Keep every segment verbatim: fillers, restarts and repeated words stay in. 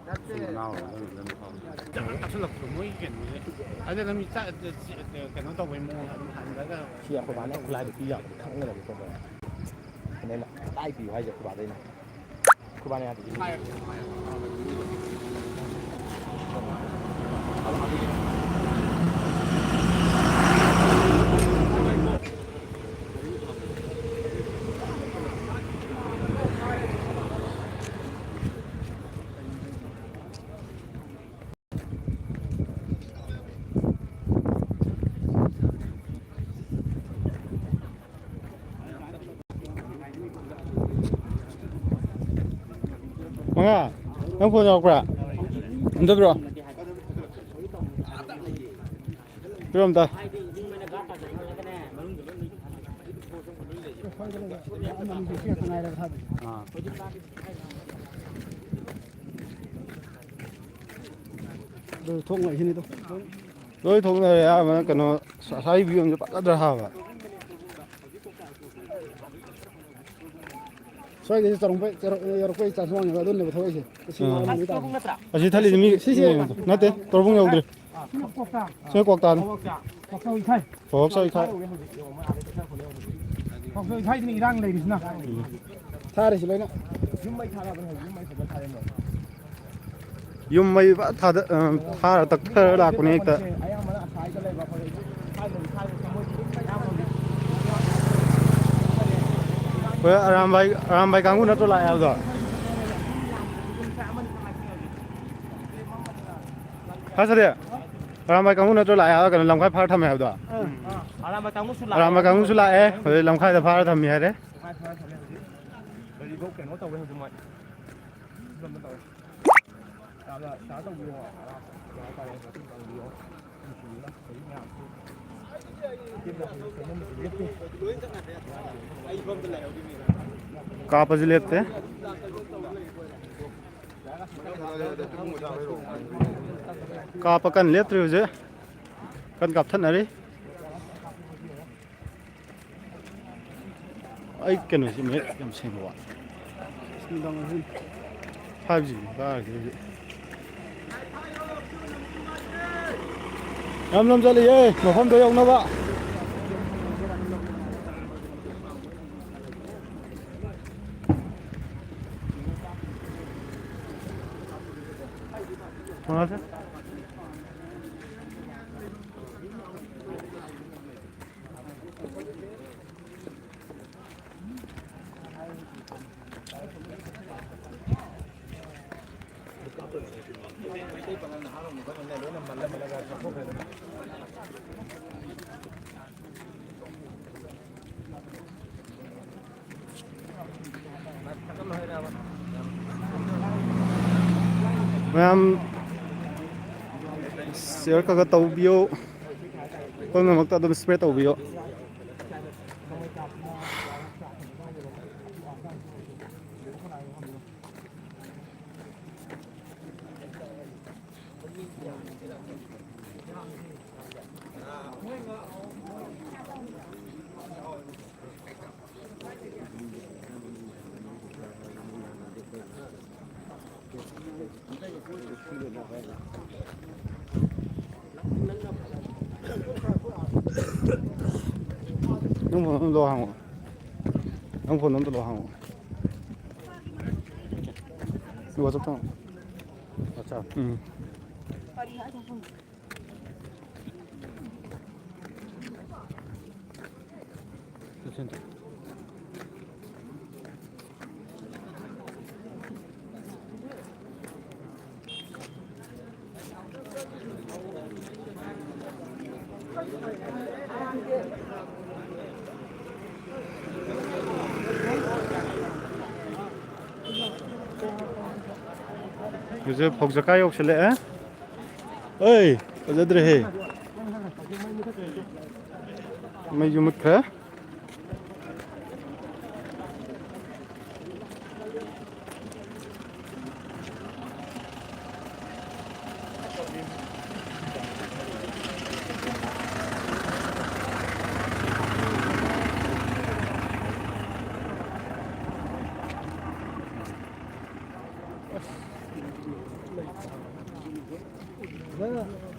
ꯃꯅꯥꯎ ꯑꯣꯏꯔꯒ ꯑꯗꯨꯝ ꯐꯥꯎ꯫ ꯆꯥꯁꯤꯜꯂꯛꯄꯗꯣ ꯃꯣꯏꯒꯤ ꯀꯩꯅꯣꯁꯦ꯫ ꯑꯗꯨ ꯂꯝꯕꯤ ꯆ-, ꯆ-, ꯆ-, ꯀꯩꯅꯣ ꯇꯧꯕꯩ ꯃꯑꯣꯡ ꯑꯗꯨꯝ ꯍꯟꯕꯒ ꯁꯤ ꯑꯩꯈꯣꯏ ꯕꯥꯅ ꯈꯨꯠꯂꯥꯏꯗꯣ ꯄꯤ ꯌꯥꯕꯗꯤ ꯈꯪꯒꯗꯕꯅꯤ ꯈꯣꯠꯄ꯫ ꯑꯗꯩꯅ ꯈꯨꯠꯂꯥꯏ ꯄꯤꯌꯨ ꯍꯥꯏꯁꯦ ꯑꯩꯈꯣꯏ ꯕꯥꯗꯩꯅ꯫ ꯑꯩꯈꯣꯏ ꯕꯥꯅ ꯌꯥꯗꯦ꯫ ꯃꯉꯥ, ꯅꯪ ꯐꯣꯟ ꯌꯥꯎꯔꯛꯄ꯭ꯔꯥ? ꯑꯝꯇ ꯄꯤꯔꯛꯑꯣ꯫ ꯄꯤꯔꯛꯑꯣ ꯑꯝꯇ꯫ ꯑꯥ꯫ ꯑꯗꯨ ꯊꯣꯛ ꯂꯩꯁꯤꯅꯤꯗꯣ꯫ ꯂꯣꯏ ꯊꯣꯛꯅꯔꯦ꯫ ꯑꯌꯥꯝꯕꯅ ꯀꯩꯅꯣ, ꯉꯁꯥꯏ view ꯑꯃꯁꯨ ꯐꯖꯗ꯭ꯔꯥ ꯍꯥꯏꯕ꯫ ꯁ꯭ꯋꯥꯏꯗꯩꯁꯨ ꯆꯥꯔꯨꯡꯄꯩ-, ꯆꯥꯔꯨ-, ꯌꯧꯔꯛꯄꯩ chance ꯋꯥꯡꯉꯦꯕ, ꯑꯗꯨꯅꯦꯕ ꯊꯣꯛꯏꯁꯦ꯫ ꯉꯁꯤ ꯑꯥ꯫ ꯃꯥ ꯂꯝꯕꯤ ꯇꯥꯕꯅꯦ꯫ ꯑꯁꯤ ꯊꯠꯂꯤꯁꯦ ꯃꯤ, ꯁꯤꯁꯦ ꯃꯤ ꯌꯦꯡꯉꯣ꯫ ꯅꯠꯇꯦ, ꯇꯣꯔꯕꯨꯡ ꯌꯧꯗ꯭ꯔꯤ꯫ ꯁꯤꯅ ꯀ꯭ꯋꯥꯛꯇꯥ꯫ ꯁꯤꯅ ꯀ꯭ꯋꯥꯛꯇꯥꯅꯤ꯫ ꯀ꯭ꯋꯥꯛꯇꯥ ꯏꯊꯥꯏ꯫ ꯄꯣꯞ ꯁꯥꯏ ꯈꯥꯏ꯫ ꯀ꯭ꯋꯥꯛꯇꯥ ꯏꯊꯥꯏꯁꯤꯅ ꯏꯔꯥꯡ ꯂꯩꯔꯤꯁꯤꯅ꯫ ꯊꯥꯔꯤꯁꯤ ꯂꯣꯏꯅ꯫ ꯌꯨꯝ ꯃꯩ ꯊꯥꯔꯕꯅꯦ ꯍꯧꯖꯤꯛ, ꯌꯨꯝ ꯃꯩ ꯐꯖꯅ ꯊꯥꯔꯦ ꯃꯣꯏ꯫ ꯌꯨꯝ ꯃꯩ ꯐꯖꯅ ꯊꯥꯗ-, ꯑ, ꯊꯥꯔ ꯇꯛꯊꯔ ꯂꯥꯛꯄꯅꯦ ꯍꯦꯛꯇ꯫ ꯑꯌꯥꯝꯕꯅ ꯑꯁꯥꯏꯗ ꯂꯩꯕ ꯑꯩꯈꯣꯏ ꯁ꯭ꯋꯥꯏꯗ ꯊꯥꯔꯤꯕ ꯃꯣꯏꯗꯤ ꯑꯌꯥꯝꯕ ꯍꯣꯏ, ꯑꯔꯥꯝꯕꯥꯏ, ꯑꯔꯥꯝꯕꯥꯏ ꯀꯥꯡꯕꯨ ꯅꯠꯇ꯭ꯔꯣ ꯂꯥꯛꯑꯦ ꯍꯥꯏꯕꯗꯣ? ꯍꯥ, ꯁꯥꯔ? ꯑꯔꯥꯝꯕꯥꯏ ꯀꯥꯡꯕꯨ ꯅꯠꯇ꯭ꯔꯣ ꯂꯥꯛꯑꯦ ꯍꯥꯏꯔ ꯀꯩꯅꯣ ꯂꯝꯈꯥꯏ ꯐꯥꯔ ꯊꯝꯃꯦ ꯍꯥꯏꯕꯗꯣ? ꯑꯥ, ꯑꯔꯥꯝꯕꯥꯏ ꯀꯥꯡꯕꯨꯁꯨ ꯂꯥꯛꯑꯦ꯫ ꯑꯔꯥꯝꯕꯥꯏ ꯀꯥꯡꯕꯨꯁꯨ ꯂꯥꯛꯑꯦ, ꯍꯧꯖꯤꯛ ꯂꯝꯈꯥꯏꯗ ꯐꯥꯔ ꯊꯝꯃꯤ ꯍꯥꯏꯔꯦ꯫ ꯂꯝꯈꯥꯏ ꯐꯥꯔ ꯊꯝꯃꯦ ꯍꯧꯖꯤꯛ꯫ ꯒꯥꯔꯤꯐꯧ ꯀꯩꯅꯣ ꯇꯧꯋꯦ ꯍꯧꯖꯤꯛ ꯃꯣꯏ꯫ ꯐꯤꯕꯝꯗ ꯇꯧꯋꯦ꯫ ꯆꯥ, ꯆꯥ ꯇꯧꯕꯤꯌꯣ꯫ ꯀꯩ ꯍꯥꯏꯇꯥꯔꯦ, ꯃꯇꯦꯡ ꯄꯥꯡꯕꯤꯌꯣ꯫ ꯅꯨꯡꯁꯤꯕꯤꯅ ꯍꯧꯖꯤꯛ ꯃꯌꯥꯝꯁꯤ꯫ ꯀꯥꯞꯄꯁꯨ ꯂꯦꯞꯇꯦ꯫ ꯀꯥꯞꯄ ꯀꯟꯅ ꯂꯦꯞꯇ꯭ꯔꯤ ꯍꯧꯖꯤꯛ꯫ ꯀꯟꯅ ꯀꯥꯞꯊꯠꯅꯔꯤ꯫ ꯑꯩ ꯀꯩꯅꯣꯁꯤ ꯃꯌꯦꯛ ꯌꯥꯝ ꯁꯦꯡꯕ ꯋꯥꯠꯂꯦ꯫ ꯅꯨꯡꯗꯥꯡ ꯑꯣꯏꯕꯩꯅꯤ꯫ ꯐꯥꯏꯚ ꯖꯤ ꯀꯥꯔꯒꯦ ꯍꯧꯖꯤꯛ꯫ ꯌꯥꯝ ꯂꯝ ꯆꯠꯂꯤꯌꯦ ꯃꯐꯝꯗꯣ ꯌꯧꯅꯕ꯫ ꯃꯉꯥꯁꯦ꯫ ꯃꯌꯥꯝ share ꯈꯔ ꯈꯔ ꯇꯧꯕꯤꯌꯨ꯫ ꯑꯩꯈꯣꯏ ꯃꯔꯛꯇ ꯑꯗꯨꯝ spread ꯇꯧꯕꯤꯌꯨ꯫ ꯅꯪ ꯐꯣꯟ ꯑꯝꯇ ꯂꯧ ꯍꯥꯡꯉꯣ꯫ ꯅꯪ ꯐꯣꯟ ꯑꯝꯇ ꯂꯧ ꯍꯥꯡꯉꯣ꯫ ꯁꯤ WhatsApp ꯊꯝꯃꯣ꯫ WhatsApp꯫ ꯎꯝ꯫ ꯍꯧꯖꯤꯛ ꯐꯧꯖꯀꯥ ꯌꯧꯁꯤꯜꯂꯛꯑꯦ꯫ ꯑꯩ ꯐꯖꯗ꯭ꯔꯦꯍꯦ꯫ ꯃꯩꯁꯨ ꯃꯨꯠꯈ꯭ꯔꯦ꯫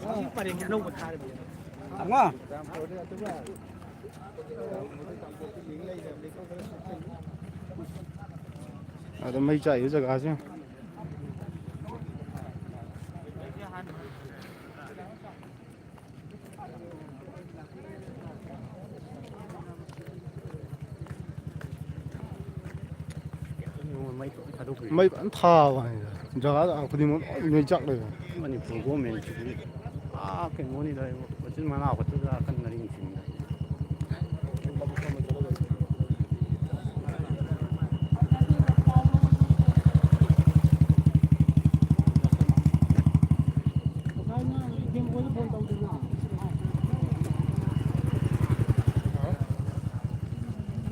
ꯍꯧꯖꯤꯛ ꯄꯔꯦꯡꯁꯦ ꯑꯅꯧꯕ ꯊꯥꯔꯤꯕꯅꯦ꯫ ꯑꯃ꯫ ꯑꯗ ꯃꯩ ꯆꯥꯛꯏꯕ ꯖꯒꯥꯁꯦ꯫ ꯃꯩ ꯐꯖꯅ ꯊꯥꯕ ꯋꯥꯅꯤꯗ꯫ ꯖꯒꯥ ꯈꯨꯗꯤꯡꯃꯛ ꯂꯣꯏ ꯃꯩ ꯆꯥꯛ ꯂꯩꯔꯦ꯫ ꯃꯅꯤꯄꯨꯔ ꯒꯣꯔꯃꯦꯟꯁꯤꯗꯤ ꯑꯥ ꯀꯩꯅꯣꯅꯤꯗ, ꯃꯆꯤꯟ ꯃꯅꯥꯎ ꯈꯛꯇꯗ ꯑꯀꯟ ꯑꯔꯤꯡꯁꯤꯡꯗ꯫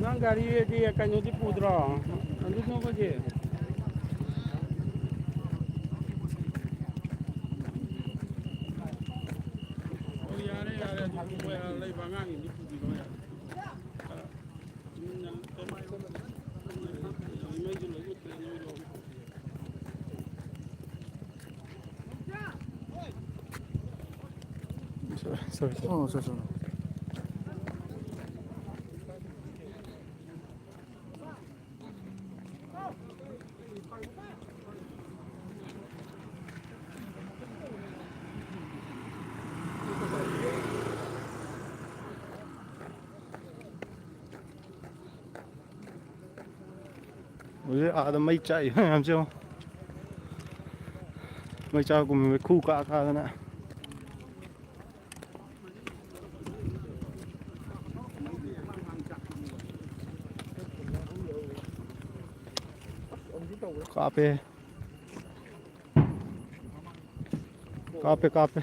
ꯅꯪ ꯒꯥꯔꯤꯗꯤ ꯀꯩꯅꯣꯗꯤ ꯄꯨꯗ꯭ꯔꯣ? ꯑꯗꯨ ꯅꯈꯣꯏꯒꯤ ꯑꯣ, ꯌꯥꯔꯦ, ꯌꯥꯔꯦ, ꯑꯗꯨꯗꯤ ꯃꯣꯏ ꯑꯥ ꯂꯩꯕ ꯑꯉꯥꯡꯁꯤꯡꯗꯤ ꯄꯨꯕꯤꯔꯣ ꯌꯥꯔꯦ꯫ Sorry, sorry. Oh, sorry, sorry. ꯍꯧꯖꯤꯛ ꯑꯥꯗ ꯃꯩ ꯆꯥꯛꯏ ꯃꯌꯥꯝꯁꯦ ꯌꯦꯡꯉꯣ꯫ ꯃꯩ ꯆꯥꯛꯄ ꯃꯩꯈꯨ ꯀꯥ ꯀꯥꯗꯅ꯫ ꯀꯥꯞꯄꯦ꯫ ꯀꯥꯞꯄꯦ, ꯀꯥꯞꯄꯦ꯫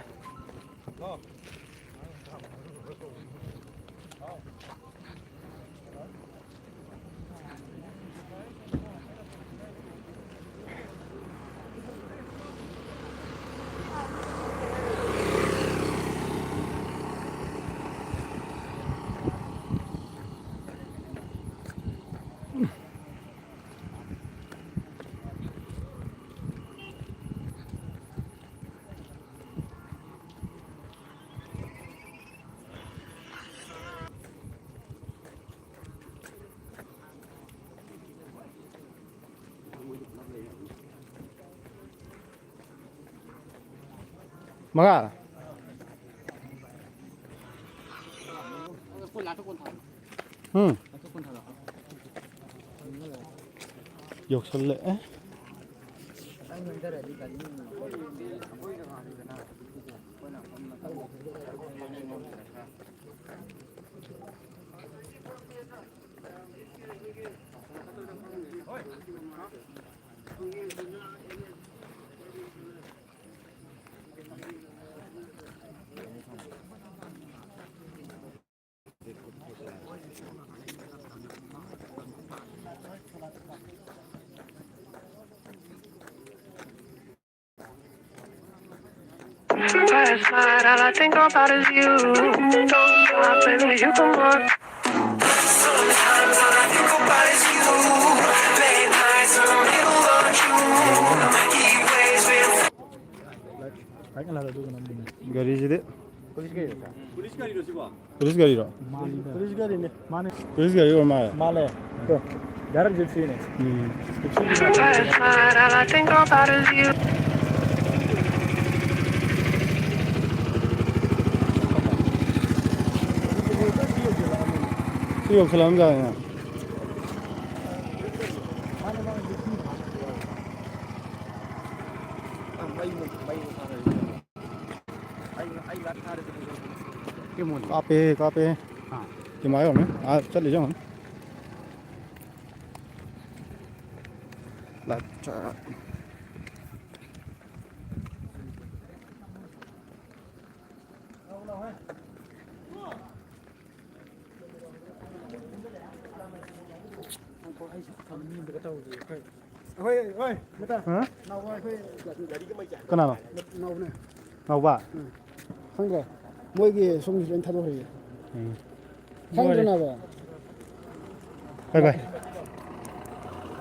ꯃꯉꯥ꯫ ꯎꯝ꯫ ꯌꯧꯁꯜꯂꯛꯑꯦ꯫ Last night, all I think about is you. Don't stop, baby, you come on. Sometimes all I think about is you. Late nights in the middle of June. He waves been ꯒꯥꯔꯤꯁꯤꯗꯤ꯫ Police ꯒꯥꯔꯤꯔꯣ? Police ꯒꯥꯔꯤꯅꯦ꯫ ꯃꯥꯅꯦ꯫ Police ꯒꯥꯔꯤ ꯑꯣꯏꯔ ꯃꯥꯜꯂꯦ꯫ ꯃꯥꯅꯦ꯫ Direct ꯖꯤꯞꯁꯤꯅꯦ꯫ Um. Last night, all I think about is you. ꯁꯤ ꯌꯧꯁꯜꯂꯛꯑꯕꯖꯥꯠꯅꯤꯅꯦ꯫ ꯀꯥꯞꯄꯦ, ꯀꯥꯞꯄꯦ꯫ ꯑꯥ꯫ ꯏꯃꯥ ꯌꯧꯔꯝꯃꯦ꯫ ꯑꯥ, ꯆꯠꯂꯤꯁꯦ ꯌꯦꯡꯉꯣ꯫ ꯂꯥꯏꯠ ꯆꯥ-, ꯍꯣꯏ, ꯍꯣꯏ, ꯃꯇꯥ꯫ ꯍꯥ? ꯅꯥꯎꯕ ꯑꯩꯈꯣꯏ ꯀꯅꯥꯅꯣ? ꯅꯥꯎꯕꯅꯦ꯫ ꯅꯥꯎꯕ? ꯎꯝ꯫ ꯈꯪꯗ꯭ꯔꯦ꯫ ꯃꯣꯏꯒꯤ ꯁꯣꯝꯒꯤ ꯂꯣꯏ ꯊꯥꯗꯣꯛꯈ꯭ꯔꯦ꯫ ꯎꯝ꯫ ꯈꯪꯗ꯭ꯔꯦ ꯂꯣꯏꯔꯦ꯫ ꯅꯥꯎꯕ꯫ ꯕꯥꯏ ꯕꯥꯏ꯫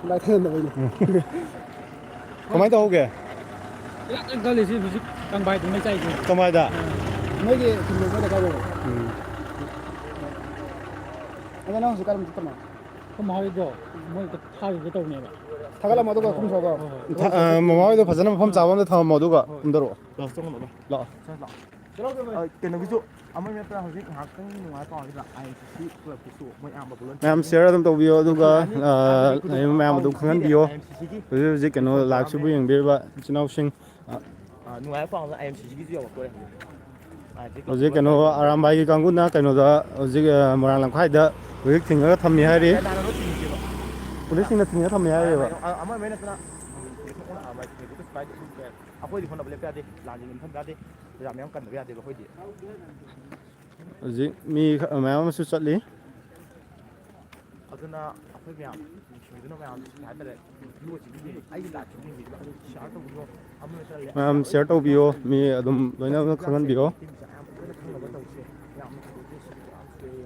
ꯂꯥꯏ ꯊꯥꯗꯣꯛꯅꯕꯩꯅꯦ꯫ ꯎꯝ꯫ ꯀꯃꯥꯏꯅ ꯇꯧꯍꯧꯒꯦ? ꯏꯔꯥꯡ ꯀꯟꯅ ꯀꯜꯂꯤꯁꯤ ꯍꯧꯖꯤꯛ ꯀꯪꯕꯥꯏꯗꯨꯅꯦ ꯆꯥꯏꯁꯦ꯫ ꯀꯪꯕꯥꯏꯗ? ꯑꯥ꯫ ꯃꯣꯏꯒꯤ ꯈꯨꯟꯗꯣ ꯃꯣꯏꯗ ꯀꯥꯏꯗꯧꯕ? ꯎꯝ꯫ ꯑꯗꯣ ꯅꯪ ꯍꯧꯖꯤꯛ ꯀꯥꯏꯗ ꯆꯠꯇꯅꯣ? ꯃꯍꯥꯎꯗꯣ ꯃꯣꯏ ꯑꯝꯇ ꯊꯥꯈꯤꯒꯦ ꯇꯧꯕꯅꯦꯕ꯫ ꯊꯥꯒꯠꯂꯝꯃꯣ ꯑꯗꯨꯒ ꯀꯨꯝꯈ꯭ꯔꯣꯀꯣ꯫ ꯊꯥ-, ꯑ, ꯃꯃꯥ ꯍꯣꯏꯗꯣ ꯐꯖꯅ ꯃꯐꯝ ꯆꯥꯕ ꯑꯝꯗ ꯊꯝꯃꯝꯃꯣ, ꯑꯗꯨꯒ ꯀꯨꯝꯊꯔꯛꯑꯣ꯫ ꯂꯥꯛꯑꯣ, ꯆꯪꯉꯛꯑꯣ, ꯂꯥꯛꯑꯣ꯫ ꯂꯥꯛꯑꯣ꯫ ꯑ, ꯀꯩꯅꯣꯒꯤꯁꯨ ꯑꯃ ꯅꯠꯇ꯭ꯔꯥ ꯍꯧꯖꯤꯛ ꯉꯥꯏꯍꯥꯛꯇꯪ ꯅꯨꯡꯉꯥꯏ ꯇꯧꯔꯤꯕ ꯑꯥꯏ ꯑꯦꯝ ꯁꯤ ꯁꯤ ꯀ꯭ꯂꯕꯀꯤꯁꯨ ꯃꯣꯏ ꯑꯌꯥꯝꯕ ꯄꯨꯂꯞ ꯃꯌꯥꯝ share ꯑꯗꯨꯝ ꯇꯧꯕꯤꯌꯣ, ꯑꯗꯨꯒ, ꯑ, ꯂꯩꯔꯤꯕ ꯃꯌꯥꯝ ꯑꯗꯨꯝ ꯈꯪꯍꯟꯕꯤꯌꯣ꯫ ꯑꯥꯏ ꯑꯦꯝ ꯁꯤ ꯁꯤꯒꯤ ꯍꯧꯖꯤꯛ ꯍꯧꯖꯤꯛ ꯀꯩꯅꯣ live-ꯁꯤꯕꯨ ꯌꯦꯡꯕꯤꯔꯤꯕ ꯏꯆꯤꯟ ꯏꯅꯥꯎꯁꯤꯡ, ꯑ, ꯑ, ꯅꯨꯡꯉꯥꯏꯕ ꯄꯥꯎ ꯑꯃꯅ ꯑꯥꯏ ꯑꯦꯝ ꯁꯤ ꯁꯤꯒꯤꯁꯨ ꯌꯧꯔꯛꯇꯣꯔꯦ ꯍꯧꯖꯤꯛ꯫ ꯍꯧꯖꯤꯛ ꯀꯩꯅꯣ, ꯑꯔꯥꯝꯕꯥꯏꯒꯤ ꯀꯥꯡꯕꯨꯅ ꯀꯩꯅꯣꯗ ꯍꯧꯖꯤꯛ, ꯑ, ꯃꯣꯏꯔꯥꯡ ꯂꯝꯈꯥꯏꯗ ꯍꯧꯖꯤꯛ ꯊꯤꯡꯉꯒ ꯊꯝꯃꯤ ꯍꯥꯏꯔꯤ꯫ ꯀꯅꯥꯅꯣ ꯊꯤꯡꯉꯤꯁꯦꯕ? ꯄꯨꯂꯤꯁꯁꯤꯡꯅ ꯊꯤꯡꯉꯒ ꯊꯝꯃꯤ ꯍꯥꯏꯔꯤꯕ꯫ ꯑ, ꯑ, ꯑꯃ ꯑꯃ ꯅꯠꯇꯅ ꯑꯩꯈꯣꯏꯗꯤ ꯍꯣꯠꯅꯕ ꯌꯥꯗꯦ, ꯂꯥꯟꯁꯦ ꯂꯦꯞꯍꯟꯕ ꯌꯥꯗꯦ, ꯄ꯭ꯔꯖꯥ ꯃꯌꯥꯝ ꯀꯟꯗꯕ ꯌꯥꯗꯦꯕ ꯑꯩꯈꯣꯏꯗꯤ꯫ ꯍꯧꯖꯤꯛ ꯃꯤ ꯈ-, ꯃꯌꯥꯝ ꯑꯃꯁꯨ ꯆꯠꯂꯤ꯫ ꯑꯗꯨꯅ ꯑꯩꯈꯣꯏ ꯃꯌꯥꯝ ꯅꯨꯡꯁꯤꯕꯤꯗꯨꯅ ꯃꯌꯥꯝ ꯀꯩ ꯍꯥꯏꯇꯥꯔꯦ, ꯚꯤꯗꯤꯑꯣꯁꯤꯗꯤ ꯑꯩꯒꯤ live-ꯁꯤꯗꯤ ꯌꯦꯡꯕꯤꯗꯨꯅ share ꯇꯧꯕꯤꯌꯣ꯫ ꯑꯃ ꯅꯠꯇ꯭ꯔ ꯂꯦ-, ꯃꯌꯥꯝ share ꯇꯧꯕꯤꯌꯣ, ꯃꯤ ꯑꯗꯨꯝ ꯂꯣꯏꯅꯃꯛ ꯈꯪꯍꯟꯕꯤꯌꯣ꯫ ꯃꯌꯥꯝ ꯂꯣꯏꯅ ꯈꯪꯅꯕ ꯇꯧꯁꯦ꯫ ꯌꯥꯝ ꯐꯖꯩ, ꯁꯤꯒꯤ ꯌꯥꯝ ꯐꯖꯩ꯫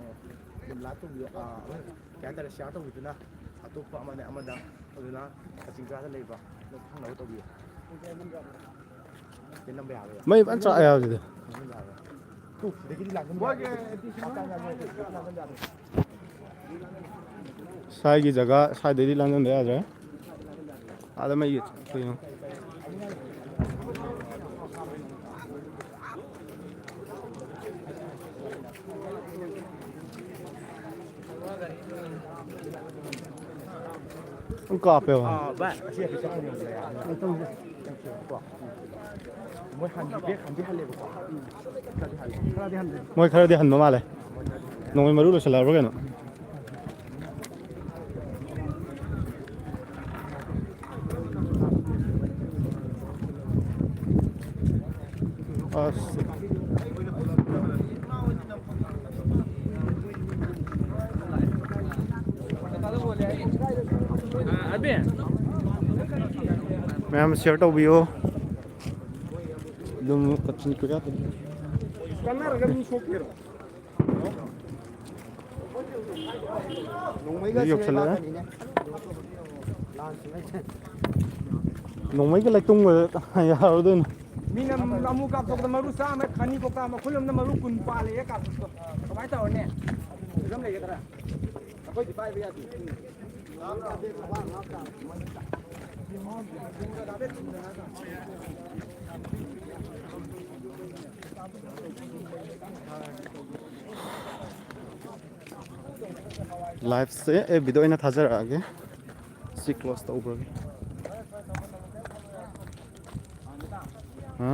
ꯑꯗꯨꯝ like ꯇꯧꯕꯤꯌꯣ꯫ ꯑꯥ, ꯑꯃ ꯀꯩ ꯍꯥꯏꯇꯥꯔꯦ, share ꯇꯧꯕꯤꯗꯨꯅ ꯑꯇꯣꯞꯄ ꯑꯃꯅ ꯑꯃꯗ ꯑꯗꯨꯅ ꯀꯛꯆꯤꯡ ꯈꯨꯔꯥꯏꯗ ꯂꯩꯕ ꯑꯗꯨꯝ ꯈꯪꯅꯕ ꯇꯧꯕꯤꯌꯣ꯫ ꯅꯝꯕ ꯌꯥꯔꯣꯏ꯫ ꯃꯩ ꯐꯖꯅ ꯆꯥꯛꯑꯦ ꯍꯧꯖꯤꯛꯇꯤ꯫ ꯅꯝꯕ ꯌꯥꯔꯣꯏ꯫ ꯇꯨ, ꯁꯤꯗꯒꯤꯗꯤ ꯂꯥꯡꯍꯟꯕ ꯌꯥꯔꯣꯏ꯫ ꯁ꯭ꯋꯥꯏꯒꯤ ꯖꯒꯥ ꯁ꯭ꯋꯥꯏꯗꯩꯗꯤ ꯂꯥꯡꯍꯟꯕ ꯌꯥꯗ꯭ꯔꯦ꯫ ꯑꯥꯗ ꯃꯩ ꯀꯩꯅꯣ꯫ ꯑꯗꯨꯝ ꯀꯥꯞꯄꯦꯕ꯫ ꯑꯥ, ꯚꯥꯏ, ꯑꯁꯤ ꯍꯥꯏꯐꯦꯠ ꯆꯠꯈ꯭ꯔꯦ꯫ ꯃꯣꯏ ꯍꯟꯗꯤ ꯕꯦꯛ ꯍꯟꯗꯤ ꯍꯜꯂꯦꯕꯀꯣ꯫ ꯈꯔꯗꯤ ꯍꯜꯂꯦ꯫ ꯈꯔꯗꯤ ꯍꯜꯂꯦ꯫ ꯃꯣꯏ ꯈꯔꯗꯤ ꯍꯟꯕ ꯃꯥꯜꯂꯦ꯫ ꯅꯣꯡꯃꯩ ꯃꯔꯨ ꯂꯣꯏꯁꯤꯜꯂꯛꯑꯕ꯭ꯔꯥ ꯀꯩꯅꯣ? ꯑꯁ꯫ ꯃꯌꯥꯝ share ꯇꯧꯕꯤꯌꯨ꯫ ꯑꯗꯨꯝ ꯀꯛꯆꯤꯡ ꯀꯣꯏꯔꯥ꯫ ꯆꯪꯅꯔꯒ ꯃꯤ ꯁꯣꯛꯄꯤꯔꯣ? ꯅꯣꯡꯃꯩꯒ ꯍꯧꯖꯤꯛ ꯌꯧꯁꯜꯂꯛꯑꯦ꯫ ꯁꯤꯔꯩꯕꯥꯛꯀꯅꯤꯅꯦ꯫ ꯅꯣꯡꯃꯩꯒ ꯂꯩꯇꯨꯝꯒ ꯌꯥꯔꯗꯣꯏꯅꯤ꯫ ꯃꯤꯅ ꯑꯃꯨꯛ ꯀꯥꯞꯊꯣꯛꯄꯗ ꯃꯔꯨ ꯆꯥꯝꯃ, ꯈꯅꯤ ꯀꯣꯛꯇ ꯃꯈꯨꯟ ꯑꯃꯅ ꯃꯔꯨ ꯀꯨꯟ ꯄꯥꯜꯂꯦ ꯀꯥꯞꯊꯣꯛꯄꯗꯣ꯫ ꯀꯃꯥꯏꯅ ꯇꯧꯔꯅꯤ? ꯑꯗꯨꯝ ꯂꯩꯒꯗ꯭ꯔꯥ? Live ꯁꯦ ꯑꯦꯐ ꯕꯤꯗ ꯑꯣꯏꯅ ꯊꯥꯖꯔꯛꯑꯒꯦ꯫ ꯁꯤ close ꯇꯧꯈ꯭ꯔꯒꯦ꯫ ꯍꯥ?